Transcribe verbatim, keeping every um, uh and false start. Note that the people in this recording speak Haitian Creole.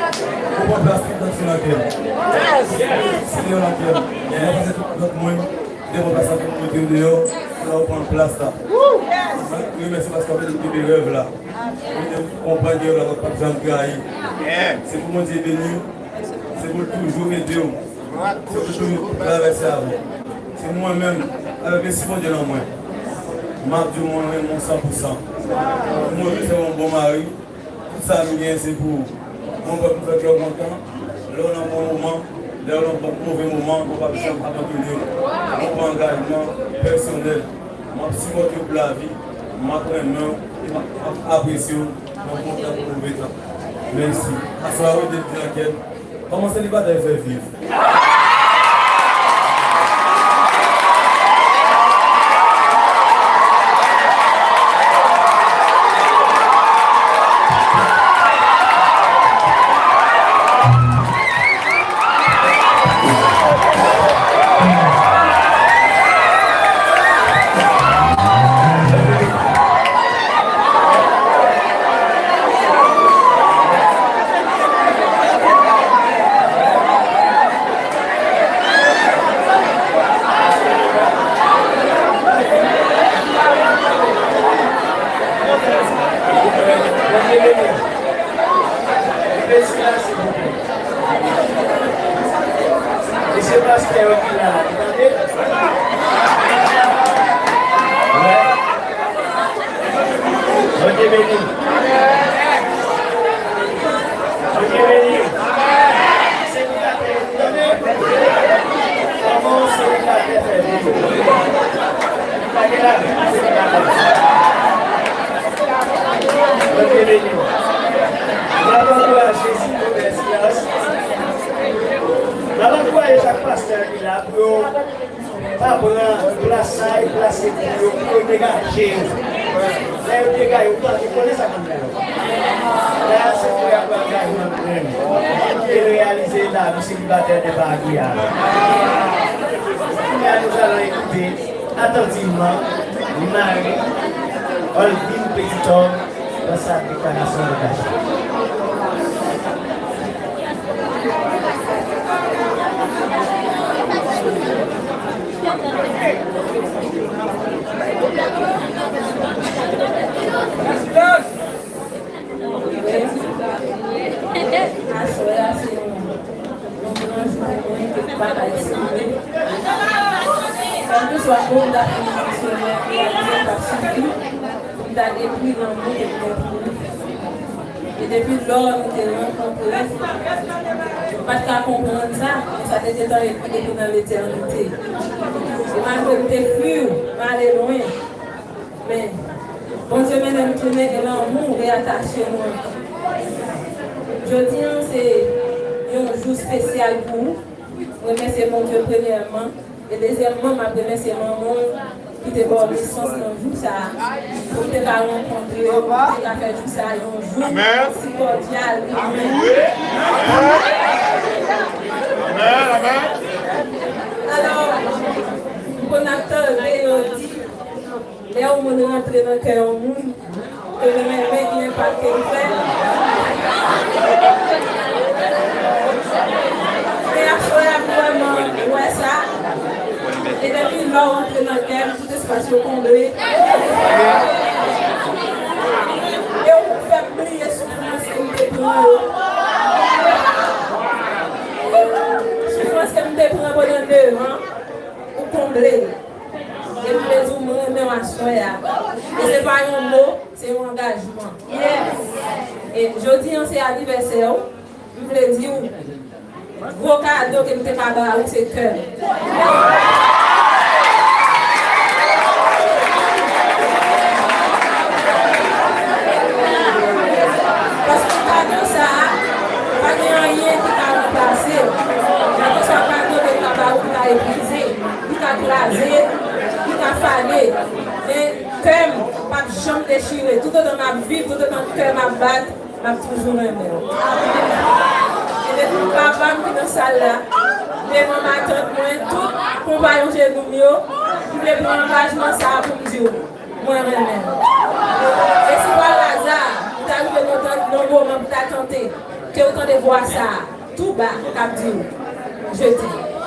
Ou pran plas tout lòt fi nan kè m. Tout Senyè nan kè m. Mwen pase tout lòt moun, devan plas la, tout moun mete yo deyò, pou la ou pran plas la. Mwen remèsye paske w ap ede m kenbe rèv la. Ou ede m konprann gen rèv la, w ap janm trayi. Se pou Bondye beni w. Se pou l toujou ede w. Se pou l toujou travèse avè w. Se mwen menm, avèk lespri Bondye nan mwen. M ap di w mwen renmen w san pou san. Mwen vin fè yon bon mari. Tout sa nou gen se pou ou. Mwen pè pou fè kè w kontan. Lè w nan bon moman, lè w nan bon, move moman, mwen p ap janm abandone w. Mwen pran angajman pèsonèl. M ap sipòte w pou lavi. M ap renmen w. E m ap, m ap apresye w nan bon tan kou move tan. Mèsi. Aswè a, ou ede m di nan kè m. Kòman selibatè fè viv? Mesye pastè yo ki la a, nou tande? Wè. Bondye beni. Bondye beni. Selibatè, nou tande? Kòman yon selibatè fè viv? Pa gen lavi pou selibatè. Bondye beni w. N ap ankouraje Site Esperans. N ap ankouraje chak pastè ki la pou yo pa pran plas sa e plas epi yo, pou yo degaje yo. Lè yo degaje yo, ou konnen sa konn fè yo. La, se pou y ap pran angajman pran. Pou yo reyalize lavi selibatè de Pagui a. Kounye a, nous allons écouter attentivement Marie Olvine Petit-Homme dans sa déclaration d'engagement. Aswè a se yon, yon gran jou pou mwen ke m pa ka eksprime. Kèlkeswa bon m ta fè nan misyonè, reyalize l p ap sifi pou m ta detwi lanmou ke m gen pou ou. E depi lò nou te rankontre, m pa t ka konprann sa, men sa te gentan ekri depi nan letènite. E malgre m te fri w, m ale lwen, men Bondye mennen m tounen e lanmou reyatache nou ankò. Jodi a, se yon jou espesyal pou ou. M remèsye Bondye premyèman. E dezyèmman, m ap remèsye manman w ki te ba w nesans nan jou sa a, pou m te ka rankontre w, pou m te ka fè jou sa a yon jou si kòdyal pou mwen. Alò, m konn ap tande yo di, lè yon moun rantre nan kè yon moun, ke l renmen ki enpak ke l fè. E aswè a m vrèman wè sa. E depi lè w antre nan kè m, tout espas yo konble. E ou fè m bliye soufrans ke m te pran yo. Soufrans ke m te pran pandan de an, ou konble l. E m vle di w m renmen w aswè a. E se pa yon mo, se yon angajman. E jodi a se anivèsè w. M vle di w, gwo kado ke m te ka ba ou se kè m. Paske kado sa a, pa gen anyen ki ka ranplase l. Kèlkeswa kado ke m ka ba ou, li ka epuize, li ka kraze, li ka fane. Men kè m p ap janm dechire. Toutotan m ap viv, toutotan kè m ap bat, m ap toujou renmen w. E depi papa m ki nan sal la, devan matant mwen, tout konpayon jenou m yo, m vle pran angajman sa a pou m di w, mwen renmen w. E si pa aza, ou ta rive nan tan, nan moman pou ta tante, Ke w tande vwa sa a, tou ba, k ap di w, je t'aime.